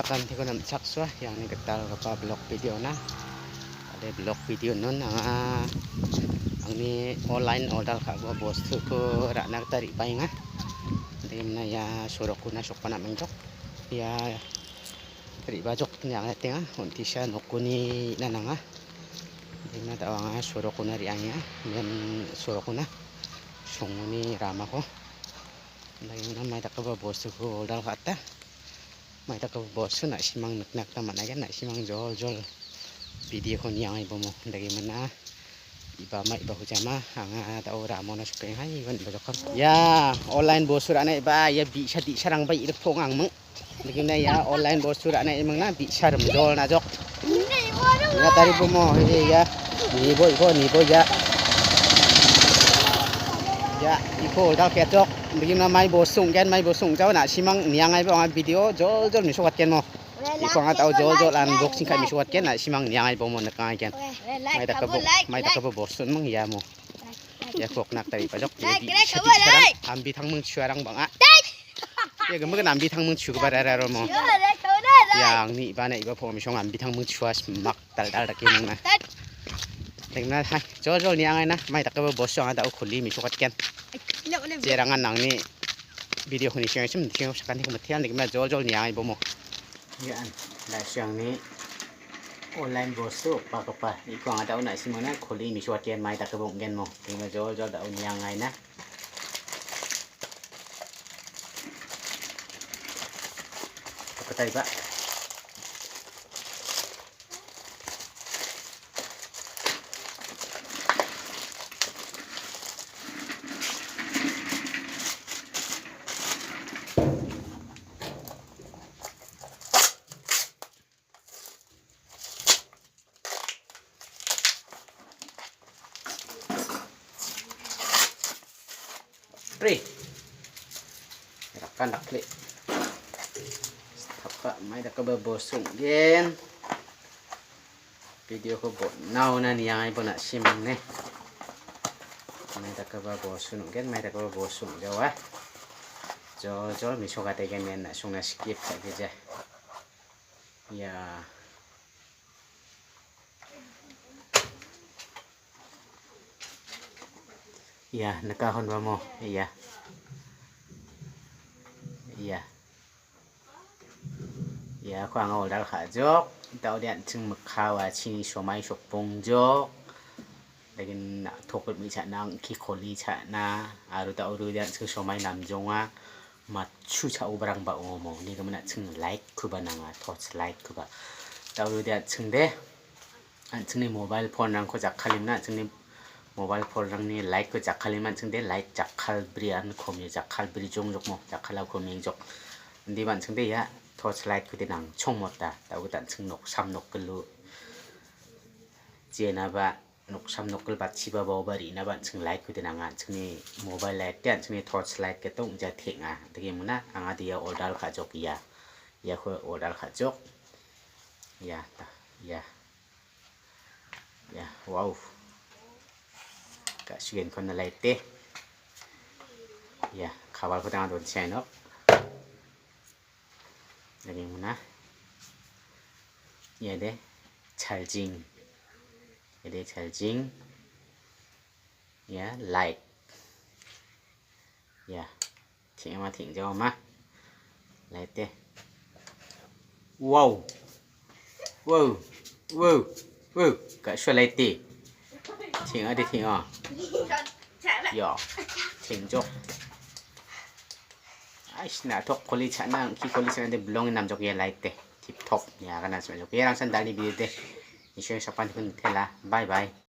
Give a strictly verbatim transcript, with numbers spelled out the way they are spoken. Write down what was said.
Sakantikon namchaksoa, iani gitalgipa blog video-na. Ade blog video-non anga angni online order ka·gipa bostuko ra·na gita re·baenga. Indegimna ia sorokona sokba namen·jok. Ia re·bajok ine anga niatenga. On·tisa nokoni na nanga. Indegimna da·o anga sorokona re·angenga. Ian sorokona songoni ramako. Indegimna mai dakgipa bostuko order ka·ata. Mai dakgipa bostu na·simang nikna gita man·aigen, na·simang joljol video-ko niangaibomo. Indegimna iba ma iba hujama, anga da·o ramona sokenga, iban iba jokam. Ia, online bostu ra·na iba, ia bi·sa di·sarangba irikpo ong·a angming. Indegimna ia online bostu ra·na imingna bi·sa rimjolna jok. Ia taribomo, ia, ia. Nibo iko, nibo ia. Ia, iko order ka·jok. Indegimna mai bostu ong·gen, mai bostu ong·jao, na·simang niangaibo anga video joljol mesokatgenmo. Iko anga da·o joljol unboxing ka·e mesokatgen, na·simang niangaibomo nikangaigen. Mai dakgipa, mai dakgipa bostu ming iamo. Ia kokna tariba jok. Ia bi·sa di·sarang, ambi tangming chuarang bang·a. Ia gimikan ambi tangming chugipa rararamo. Ia angni iba na iba po misong ambi tangming chua smak dal dal dake nangna. Indegimna hai, joljol niangaina, mai dakgipa bostu anga da·o koli mesokatgen. Jerangan angni video-ko nisengasim, nisengok sakantikon mitean, indegimna joljol niangaibomo. Ian, da·o angni online bostu okbagipa. Iko anga da·o na·simangna koli mesokatgen mai dakgipa ong·genmo. Indegimna joljol da·o niangaina. Kataiba. Pre. Rakan dakle. Stapka mai dakgipa bostu ong·gen. Video-ko bon·aona niangaibo na·simangne. Mai dakgipa bostu ong·gen, mai dakgipa bostu ong·jawa. Joljol mesokategen ian na·songna skip ka·gija. Ia. Ia, nika honbamo. Ia. Ia. Iako anga order ka·jok. Da·ode an·ching mikka wa chini somai sokpongjok. Dagin na·tok ritmi cha·na, ang·ki koli cha·na, aro da·ode an·ching somai namjonga. Matchu cha·obarangba ong·omo. Nigimin an·ching light-koba nanga, torch light-koba. Da·ode an·ching de, an·chingni mobile phone-rangko jakkalimna, an·chingni mobile phone-rangni light-ko jakkalimna, an·ching de light jakkalbrian komio, jakkalbri jongjokmo, jakkalao komiengjok. Indiba an·ching de ia torch light-ko de nangchongmota. Da·ode an·ching noksam nokgilo. Jenaba noksam nokgil batchiba baoba re·naba an·ching light-ko de nanga, an·chingni mobile light de, an·chingni torch light-ko de ong·ja teng·a. Dake mona, anga dia order ka·jok ia. Iako order ka·jok. Ia, ta, ia. Ia, wow. Ka·sugenko na light de. Ia, kabalko de anga donchai nok. Dake mona. Ia de, charging. Ia de, charging. Ia, light. Ia, teng·ama, teng·jaoma. Light de. Wow. Wow. Wow. Wow. Ka·sua light de. Teng·a de, teng·a. Ia, teng·jok. Ais, na·tok koli cha·na, ang·ki koli cha·na de bilongi namjok ia light de. Tip top. Ia, kana cha·jok. Ia rangsan dal·ni video de. Nisoi sapan kun tela. Bye bye.